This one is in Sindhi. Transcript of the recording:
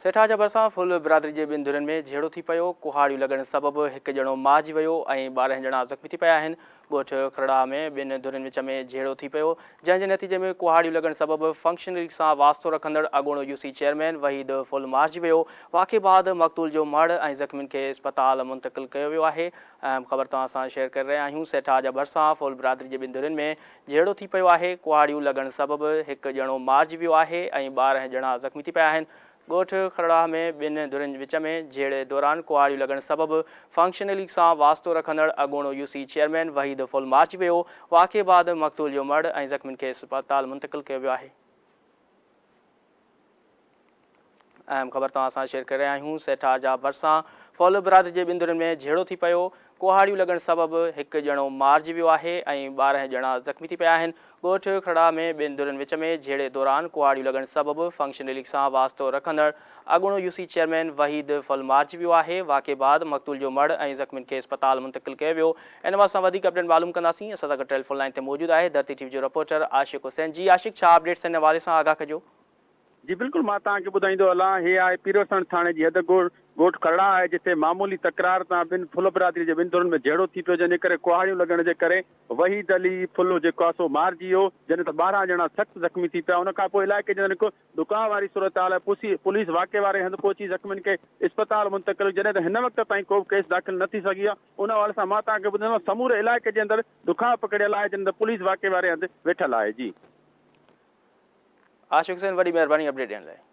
سيٺاجا ڀرسان ڦل برادري جي ٻن ڌرين ۾ جهيڙو ٿي پيو، ڪهاڙيون لڳڻ سبب هڪ ڄڻو مارجي ويو ۽ 12 ڄڻا زخمي ٿي پيا آهن، ڳوٺ کرڙاهه ۾ ٻن ڌرين وچ ۾ جهيڙو ٿي پيو، جنهن جي نتيجي ۾ ڪهاڙيون لڳڻ سبب فنڪشنري سان واسطو رکندڙ اڳوڻو يوسي چيئرمين وحيد ڦل مارجي ويو، واقعي بعد مقتول جو مڙهه ۽ زخمين کي اسپتال منتقل ڪيو ويو آهي، اهم خبر توهان سان شيئر ڪري رهيا آهيون، سيٺاجا ڀرسان ڦل برادري جي ٻن ڌرين ۾ جهيڙو ٿي پيو آهي، ڪهاڙيون لڳڻ سبب هڪ ڄڻو مارجي ويو آهي ۽ 12 ڄڻا زخمي ٿي پيا آهن، ڳوٺ کرڙاهه ۾ ٻن ڌرين وچ ۾ جهيڙي دوران ڪهاڙيون لڳڻ سبب فنڪشنل ليگ سان واسطو رکندڙ اڳوڻو يوسي چيئرمين وحيد ڦل مارجي ويو، واقعي بعد مقتول جو مڙهه ۽ زخمين کي اسپتال منتقل ڪيو ويو آهي. اهم خبر توهان سان شيئر ڪري رهيا آهيون سيٺارجا ڀرسان ڦول برادري جي ٻن ڌرين ۾ جهيڙو ٿي پيو ڪهاڙيون لڳڻ سبب هڪ ڄڻو مارجي ويو آهي ۽ 12 ڄڻا زخمي ٿي پيا آهن ڳوٺ کڙا ۾ ٻن ڌرين وچ ۾ جهيڙي دوران ڪهاڙيون لڳڻ سبب فنڪشنل ليگ سان واسطو رکندڙ اڳوڻو يوسي چيئرمين وحيد ڦل مارجي ويو آهي واقعي بعد مقتول جو مڙهه ۽ زخمين کي اسپتال منتقل ڪيو ويو ان حوالي سان وڌيڪ اپڊيٽ معلوم ڪنداسين اسان سان گڏ ٽيليفون لائين تي موجود آهي ڌرتي ٽي وي جو رپورٽر عاشق حسين جي عاشق ڇا اپڊيٽس ان حوالي سان آگاهه ڪجو. جي بلڪل مان توهان کي ٻڌائيندو هلان هي آهي پيروسڻ ٿاڻي جي حد ڳوٺ کرڙا آهي جتي معمولي تڪرار تان ٻن ڦل برادري جي ٻن ڌرين ۾ جهيڙو ٿي پيو جنهن جي ڪري ڪهاڙيون لڳڻ جي ڪري وحيد علي ڦل جيڪو آهي سو مارجي ويو جڏهن ته 12 ڄڻا سخت زخمي ٿي پيا ان کان پوء علائقي جي اندر هڪ ڏڪاء واري صورتحال آهي پوليس واقعي واري هنڌ پهچي زخمين کي اسپتال منتقل جڏهن ته هن وقت تائين ڪو به ڪيس داخل نه ٿي سگهي آهي ان حوالي سان مان توهان کي ٻڌائيندو سموري علائقي جي اندر ڏکاء پکڙيل آهي جڏهن ته پوليس واقعي واري هنڌ ويٺل آهي جي. عاشق حسين وڏي مهرباني اپڊيٽ ڏيڻ لاء.